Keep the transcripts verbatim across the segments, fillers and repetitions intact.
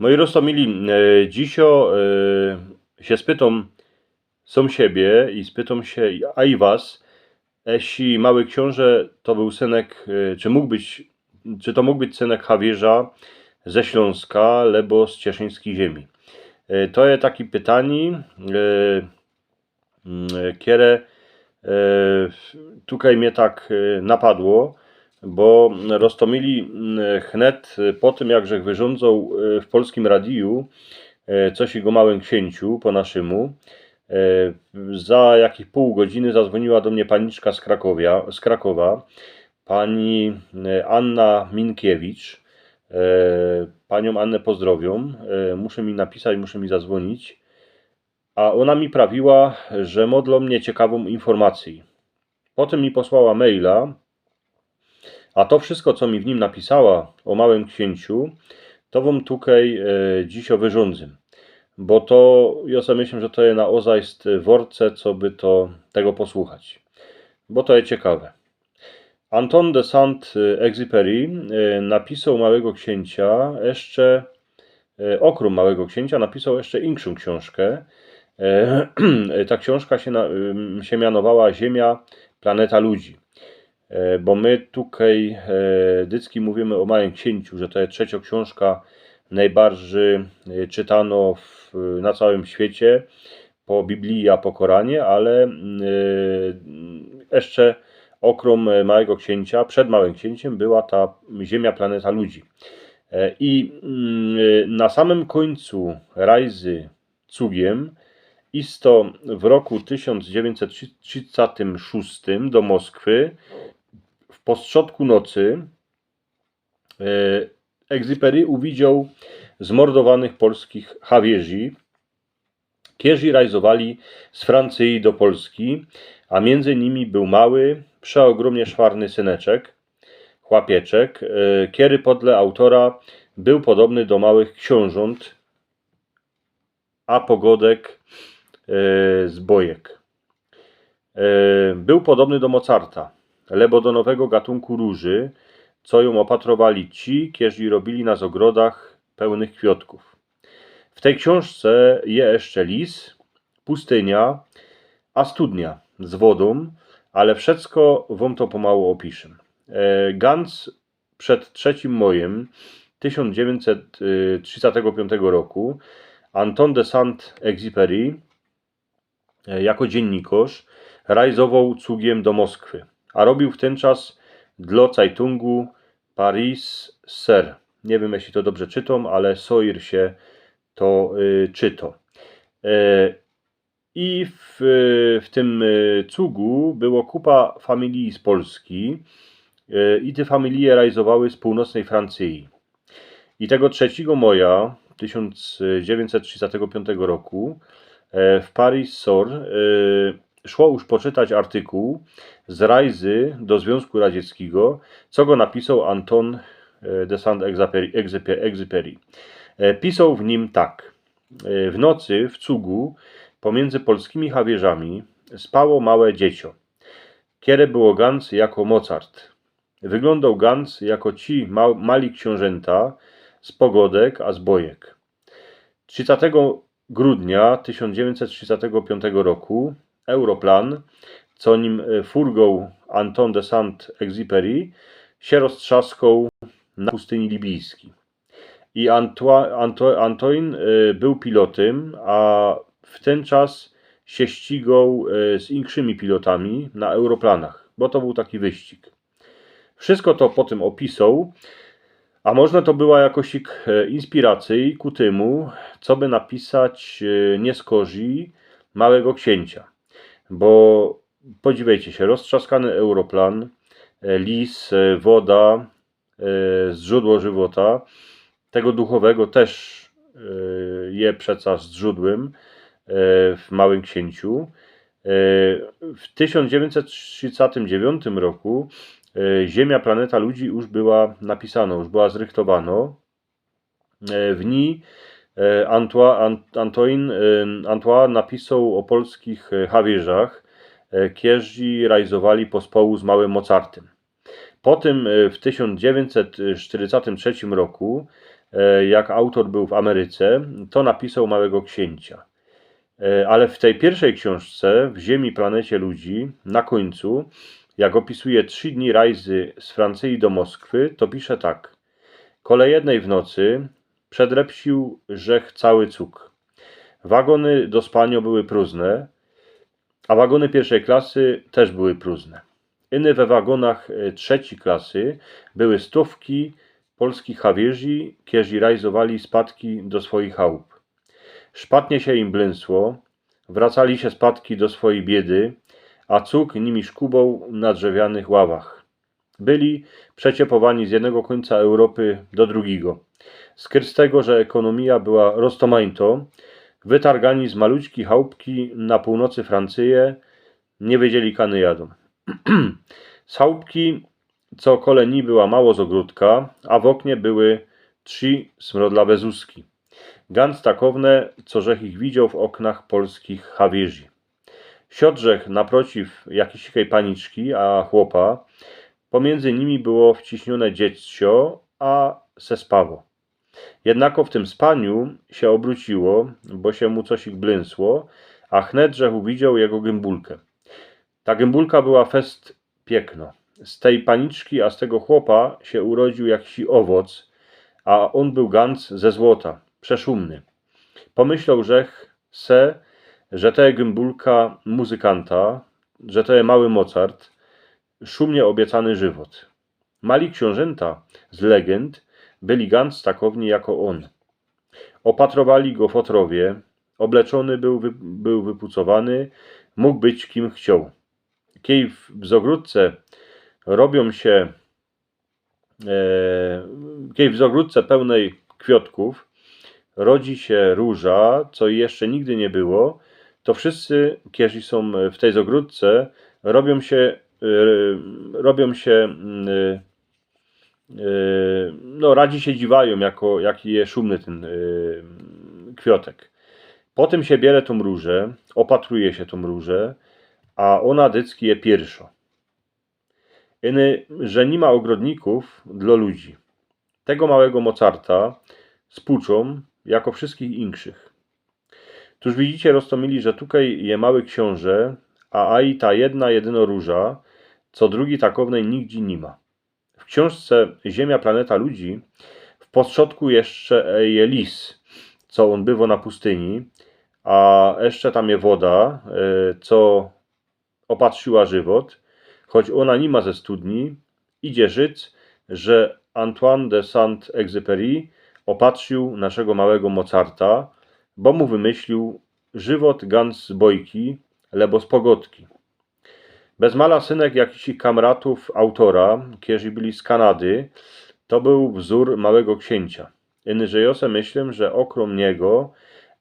Moi roztōmili, e, dzisiŏ, e, sie spytōm sōm siebie i spytōm sie, a i was, jeśli Mały Ksiōnże to bōł synek, e, czy mōg być, czy to mōg być synek hawierza ze Ślōnska, lebo z cieszyńskij ziymie. E, to je taki pytanie, e, mm, kere, e, tukej mie tak, e, napadło, bo roztōmili, mm, hnet, e, po tym, jak żech wyrzōndzōł, e, w Polskim Radiju, e, coś o Małym Księciu po naszymu, e, za jakich pōł godziny zazwōniła do mie paniczka z Krakowia, z Krakowa, pani, e, Anna Minkiewicz. E, paniōm Annę pozdrowiōm. E, musze mi napisać, musze mi zazwōnić. A ôna mi prawiła, że mŏ dlŏ mie ciekawōm informacyjõ. Potym mi posłała maila, a to wszystko, co mi w nim napisała o Małym Księciu, to wōm tukej, e, dzisiŏ wyrzōndzym. Bo to, jŏ se myślã, że to je na ôzajst worce, co by to, tego posłuchać. Bo to je ciekawe. Anton de Saint-Exupéry, e, napisoł Małego Księcia jeszcze, e, ôkrōm Małego Księcia napisoł jeszcze inkszōm ksiōnżkã. E, ta ksiōnżka sie na-, em, sie mianowała Ziymia, planeta ludzi. E, bo my tukej, e, dycki mōwimy o Małym Księciu, że to je trzeciŏ ksiōnżka nojbardzij, e, czytanŏ w, na cołkym świecie, po Biblii, a po Koranie, ale, mm, e, jeszcze ôkrōm, e, Małego Księcia, przed Małym Księciym była ta Ziymia, planeta ludzi. E, i, mm, e, na samym kōńcu rajzy cugiem, isto w roku tysiōnc dziewiyńćset trzidziestym szōstym do Moskwy, w postrzodku nocy, e, Exupéry uwidzioł zmordowanych polskich hawierzi, kierzy rajzowali z Francyji do Polski, a miyndzy nimi bōł mały, przeôgrōmnie szwarny syneczek, chłapieczek, e, kery podle autora bōł podobny do małych ksiōnżōnt, a pogodek, e, z bojek. E, bōł podobny do Mozarta, lebo do nowego gatōnku rōży, co jōm ôpatrowali ci, kierzy robiyli na zogrodach pełnych kwiŏtkōw. W tyj ksiōnżce je jeszcze lis, pustynia, a studnia z wodōm, ale wszysko wōm to pomało ôpiszã. E, ganc przed trzecim mojym tysiōnc dziewiyńćset trzidziestego piōntego roku Anton de Saint-Exupéry, e, jako dziynnikŏrz rajzowoł cugiem do Moskwy, a robiōł w tyn czas dlŏ cajtungu Paris Soir. Niy wiym, jeśli to dobrze czytōm, ale Soir sie to, y, czyto. E, I w, w tym, e, cugu było kupa familiji z Polski, e, i te familije rajzowały z pōłnocnyj Francyji. I tego trzecigo moja tysiōnc dziewiyńćset trzidziestego piōntego roku, e, w Paris Soir, e, szło już poczytać artykōł z rajzy do Zwiōnzku Radzieckigo, co go napisoł Anton, e, de Saint-Exupéry, Exupé-, Exupéry. E, pisoł w nim tak. E, w nocy w cugu pōmiyndzy polskimi hawierzami spało małe dzieciō, kere było ganc jako Mozart. Wyglōndoł ganc jako ci ma-, mali ksiōnżynta z pogodek a z bojek. Trzidziestego grudnia tysiōnc dziewiyńćset trzidziestego piōntego roku aeroplan, co nim, e, furgoł Anton de Saint-Exupéry, sie roztrzaskoł na pustyni libijskij. I Antoi-, Anto-, Antoin, e, bōł pilotym, a w tyn czas sie ścigoł, e, z inkszymi pilotami na aeroplanach, bo to bōł taki wyścig. Wszysko to potym ôpisoł, a może to była jakoś, e, inspiracyjŏ ku tymu, coby napisać, e, niy skorzij Małego Ksiynca. Bo podziwejcie sie, roztrzaskany aeroplan, e, lis, e, woda, e, zdrzōdło żywota, tego duchowego tyż, e, je przeca zdrzōdłym, e, w Małym Ksiynciu. E, w tysiōnc dziewiyńćset trzidziestym dziewiōntym roku, e, Ziymia, planeta ludzi już była napisanŏ, już była zrychtowanŏ. E, w nij, e, Antoine, An-, Antoine, e, Antoine napisoł ô polskich, e, hawierzach, e, kierzy rajzowali pospołu z małym Mozartym. Potym, e, w tysiōnc dziewiyńćset sztyrdziestym trzecim roku, e, jak autor bōł w Ameryce, to napisoł Małego Księcia. E, ale w tyj piyrwszej ksiōnżce, W ziemi, planecie ludzi, na kōńcu, jak ôpisuje trzi dni rajzy z Francyje do Moskwy, to pisze tak. Kole jednyj w nocy przedrepsił żech cały cug. Wagōny do spaniŏ były prōżne, a wagōny piyrwszyj klasy tyż były prōżne. Iny we wagōnach, e, trzecyj klasy były stōwki polskich hawierzi, kerzi rajzowali spadki do swojich chałup. Szpatnie sie im blynsło, wracali sie spadki do swojij biedy, a cug nimi szkuboł na drzewianych ławach. Byli przeciepowani z jednego kōńca Europy do drugigo. Skyrz tego, że ekōnomijŏ była roztomajntŏ, wytargani z malućkij chałupki na pōłnocy Francyje, niy wiedzieli, kany jadōm. Z chałupki, co kole nij była mało z ôgrōdka, a w ôknie były trzi smrodlawe zuski. Gans takowne, co żech ich widzioł w ôknach polskich hawierzi. Siod żech naprociw jakisikej paniczki, a chłopa. Pomiyndzy nimi było wciśniōne dzieccio, a se spało. Jednako w tym spaniu sie ôbrōciło, bo sie mu cosik blynsło, a chnet żech uwidzioł jego gymbułkã. Ta gymbułka była fest piykno. Z tyj paniczki, a z tego chłopa sie urodził jakisik ôwoc, a ôn bōł gans ze złota, przeszōmny. Pomyśloł żech se, że to je gymbułka muzykanta, że to je mały Mozart, szōmnie ôbiecany żywot. Mali ksiōnżynta z legind byli gans takowni jako ôn. Ôpatrowali go fotrowie, ôbleczōny bōł, wy- bōł wypucowany, mōg być kim chcioł. Kej w, w zôgrōdce robiōm sie, e, kej w zôgrōdce pełnyj kwiŏtkōw rodzi sie rōża, co jeszcze nigdy niy było, to wszyscy, kerzi sōm w tyj zôgrōdce, robiōm sie, e, robiōm sie, mm, e, e, no, radzi sie dziwajōm, jako, jaki je szōmny tyn, e, kwiŏtek. Potym sie biere tōm rōżã, ôpatruje sie tōm rōżã, a ôna dycki je piyrwszŏ. Iny, że niy ma ôgrodnikōw dlo ludzi. Tego małego Mozarta spuczōm, jako wszyskich inkszych. Tōż widzicie, roztōmili, że tukej je mały ksiōnże, a aj ta jedna jedynŏ rōża, co drugij takownyj nigdzie niy ma. W ksiōnżce Ziymia, planeta ludzi w postrzodku jeszcze, e, je lis, co ôn bywo na pustyni, a jeszcze tam je woda, e, co ôpatrziła żywot, choć ôna niy ma ze studni, idzie żyć, że Antoine de Saint-Exupéry ôpatrziōł naszego małego Mozarta, bo mu wymyśliōł żywot gans z bojki, lebo z pogodki. Bez mala synek jakisich kamratōw autora, kerzi byli z Kanady, to bōł wzōr Małego Księcia. Iny, że jŏ se myślã, że ôkrōm niego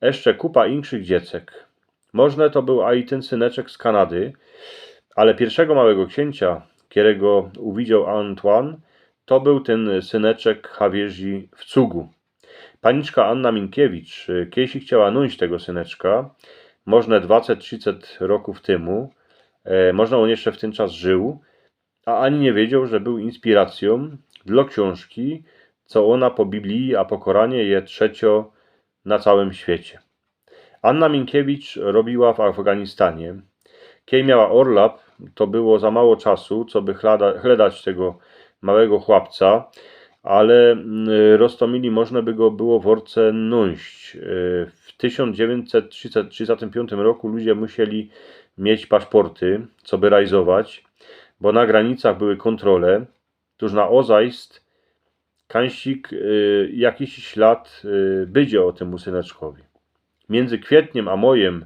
jeszcze kupa inkszych dziecek. Możne to bōł aj tyn syneczek z Kanady, ale piyrwszego Małego Księcia, kerego uwidzioł Antoine, to bōł tyn syneczek hawierzi w cugu. Paniczka Anna Minkiewicz, e, kejsi chciała nōńć tego syneczka, możne dwaset, trzicet rokōw tymu, e, możne ôn jeszcze w tyn czas żōł, a ani niy wiedzioł, że bōł inspiracyjōm dlo ksiōnżki, co ôna po Bibliji a po Koranie je trzeciŏ na cołkym świecie. Anna Minkiewicz robiła w Afganistanie. Kej miała ôrlop, to było za mało czasu, coby chlada-, chledać tego małego chłopca, ale, mm, roztōmili, możne by go było w ôrce nōńść. E, w tysiōnc dziewiyńćset trzidziestym piōntym roku ludzie musieli mieć paszporty, coby rajzować, bo na granicach były kōntrole. Tōż na ôzajst kańsik, y, jakiś ślad, y, bydzie ô tym syneczkowi. Miyndzy kwietniym a mojym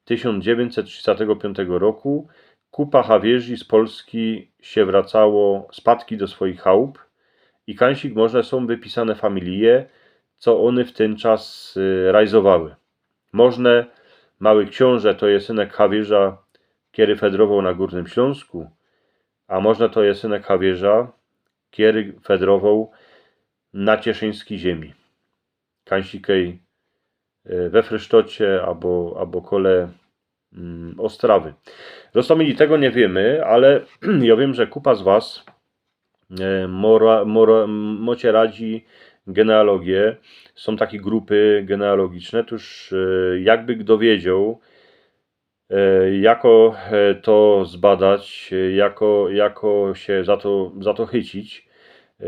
tysiōnc dziewiyńćset trzidziestego piōntego roku kupa hawierzi z Polski sie wracało spadki do swojich chałup i kańsik możne sōm wypisane familije, co ône w tyn czas, y, rajzowały. Możne mały ksiōnże to je synek hawierza, kery fedrowoł na Gōrnym Ślōnsku, a możne to je synek hawierza, kery fedrowoł na cieszyńskij ziymi. Kańsikej, e, we Frysztocie abo, abo kole, mm, Ôstrawy. Roztōmili, tego niy wiymy, ale jŏ wiym, że kupa z was, e, mora-, mora-, mocie radzi genealogie, sōm takie grupy genealogiczne, tōż e, jakby kto wiedzioł, e, jako e, to zbadać, e, jako, jako sie za to, za to chycić, e,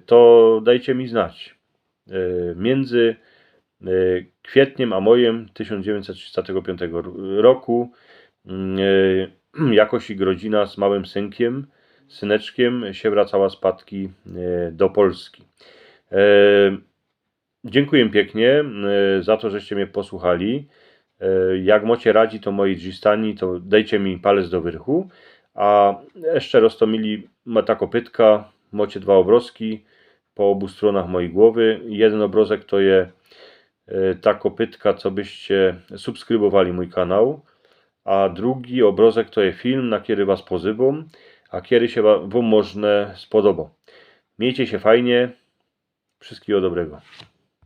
to dejcie mi znać. E, Miyndzy e, kwietniem a mojym tysiōnc dziewiyńćset trzidziestego piōntego roku mm, e, jakoś jego rodzina z małym synkiem, syneczkiem sie wracała spadki e, do Polski. E, Dziynkuję piyknie e, za to, żeście mie posłuchali. E, Jak mocie radzi to moje drzistanie, to dejcie mi palec do wyrchu. A jeszcze roztomili ma ta kopytka, mocie dwa ôbrozki po ôbu strōnach mojij głowy. Jedyn ôbrozek to je e, ta kopytka, co byście subskrybowali mōj kanał, a drugi ôbrozek to je film, na kery was pozywōm, a kery sie wa- wōm może spodoboł. Miyjcie sie fajnie, wszyjskigo dobrego.